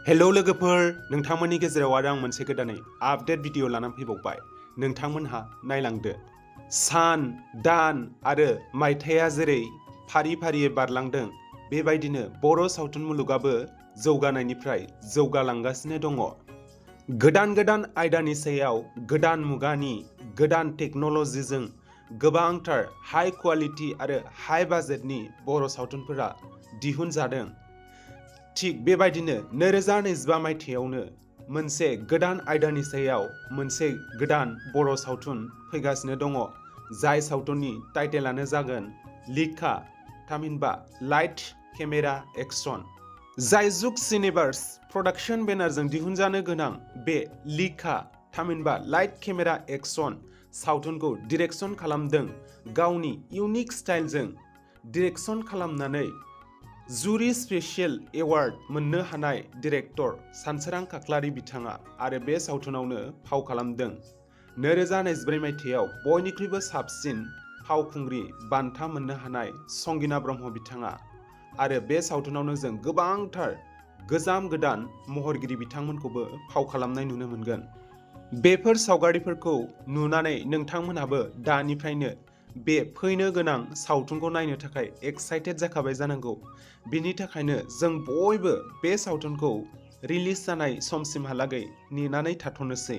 Hello लोगोफोर, नोंथांमोननि गेजेराव आरो आं मोनसे गोदानै आपडेट भिडिअ लानानै फैबावबाय। नोंथांमोनहा नायलांदो। सान, दान आरो मायथाइया जेरै फारि फारियै बारलांदों, बेबायदिनो बर' सावथुन मुलुगाबो जौगानायनिफ्राय जौगालांगासिनो दङ। गोदान गोदान आयदानि सायाव गोदान मुगानि गोदान टेक्न'लजिजों गोबांथार हाई क्वालिटि आरो हाई बाजेटनि बर' सावथुनफोरा दिहुनजादों। थिग बेबायदिनो 2025 मायथाइयावनो मोनसे गोदान आयदानि सायाव मोनसे गोदान बर' सावथुन फैगासिनो दङ, जाय सावथुननि टाइटेलानो जागोन लिखा, थामहिनबा लाइट केमेरा एक्सन। जाय जुग सिनेभार्स प्रडाक्शन बेनारजों दिहुनजानो गोनां बे लिखा, थामहिनबा लाइट केमेरा एक्सन सावथुनखौ डिरेक्सन खालामदों। गावनि इउनिक स्टाइलजों डिरेक्सन खालामनानै जुरि स्पेशियेल एवार्ड मोननो हानाय डिरेक्टर सानसोरां खाख्लारि बिथाङा आरो बे सावथुनावनो फाव खालामदों। 2024 मायथाइयाव बयनिख्रुइबो साबसिन फावखुंग्रि बान्था मोननो हानाय संगिना ब्रह्म बिथाङा आरो बे सावथुनावनो जों गोबांथार गोजाम गोदान महरगिरि बिथांमोनखौबो फाव खालामनाय नुनो मोनगोन। बेफोर सावगारिफोरखौ नुनानै नोंथांमोनहाबो दानिफ्रायनो बे फैनो गोनां सावथुनखौ नायनो थाखाय एक्साइटेड जाखाबाय जानांगौ। बिनि थाखायनो जों बयबो बे सावथुनखौ रिलिज जानाय समसिमहालागै नेनानै थाथ'नोसै।